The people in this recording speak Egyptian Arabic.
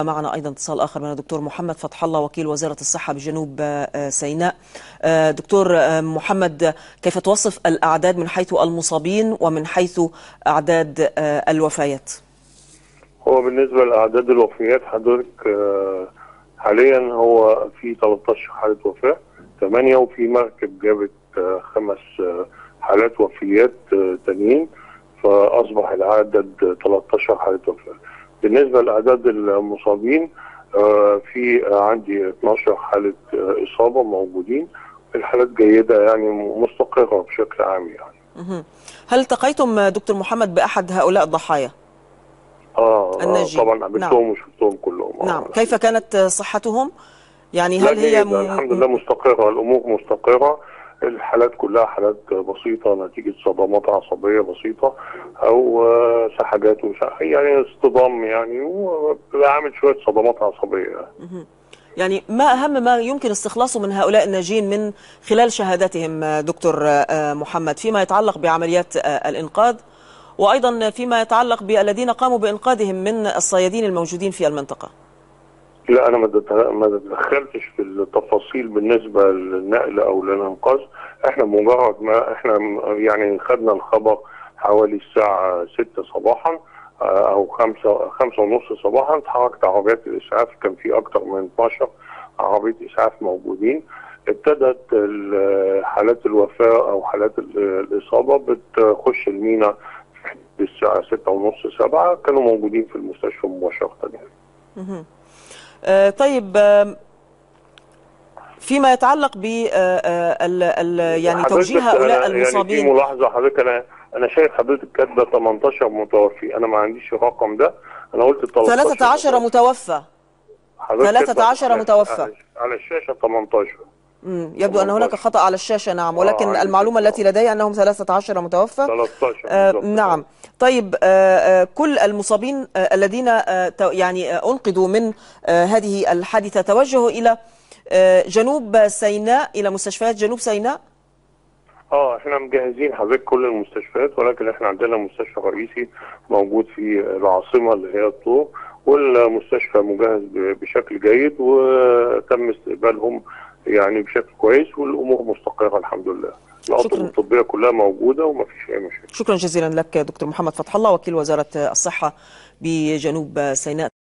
معنا أيضا اتصال آخر من الدكتور محمد فتح الله وكيل وزارة الصحة بجنوب سيناء. دكتور محمد، كيف توصف الأعداد من حيث المصابين ومن حيث أعداد الوفيات؟ هو بالنسبة لأعداد الوفيات حضرتك حاليا هو في 13 حالة وفاة، 8 وفي مركب جابت 5 حالات وفيات تانيين، فأصبح العدد 13 حالة وفاة. بالنسبة لأعداد المصابين في عندي 12 حالة إصابة موجودين، الحالات جيدة يعني مستقرة بشكل عام يعني. هل التقيتم دكتور محمد بأحد هؤلاء الضحايا؟ طبعا قابلتهم. نعم. وشفتهم كلهم. نعم. كيف كانت صحتهم؟ يعني هل هي الحمد لله مستقرة، الأمور مستقرة، الحالات كلها حالات بسيطة نتيجة صدمات عصبية بسيطة أو سحجات يعني اصطدام يعني، وعامل شوية صدمات عصبية. يعني ما أهم ما يمكن استخلاصه من هؤلاء الناجين من خلال شهادتهم دكتور محمد فيما يتعلق بعمليات الإنقاذ، وأيضا فيما يتعلق بالذين قاموا بإنقاذهم من الصيادين الموجودين في المنطقة؟ لا، أنا ما تدخلتش في التفاصيل بالنسبة للنقل أو للإنقاذ. إحنا مجرد ما إحنا يعني خدنا الخبر حوالي الساعة 6 صباحا أو 5:30 صباحا، اتحركت عربيات الإسعاف، كان في أكثر من 12 عربية إسعاف موجودين. ابتدت حالات الوفاة أو حالات الإصابة بتخش المينا في الساعة 6:30 7، كانوا موجودين في المستشفى مباشرة يعني. طيب، فيما يتعلق ب يعني توجيه هؤلاء المصابين، يعني في ملاحظة حضرتك، انا شايف حضرتك كاتبه 18 متوفي، انا ما عنديش الرقم ده، انا قلت 13 متوفى. 13 متوفى على الشاشة 18. يبدو ان هناك خطأ على الشاشة. نعم، ولكن المعلومة التي لدي انهم 13 متوفى. 13. نعم. طيب، كل المصابين الذين يعني انقذوا من هذه الحادثة توجهوا الى جنوب سيناء، الى مستشفيات جنوب سيناء؟ احنا مجهزين حضرتك كل المستشفيات، ولكن احنا عندنا مستشفى رئيسي موجود في العاصمة اللي هي الطور، والمستشفى مجهز بشكل جيد وتم استقبالهم يعني بشكل كويس، والامور مستقره الحمد لله. الاطقم الطبية كلها موجودة وما فيش اي مشاكل. شكرا جزيلا لك دكتور محمد فتح الله وكيل وزارة الصحة بجنوب سيناء.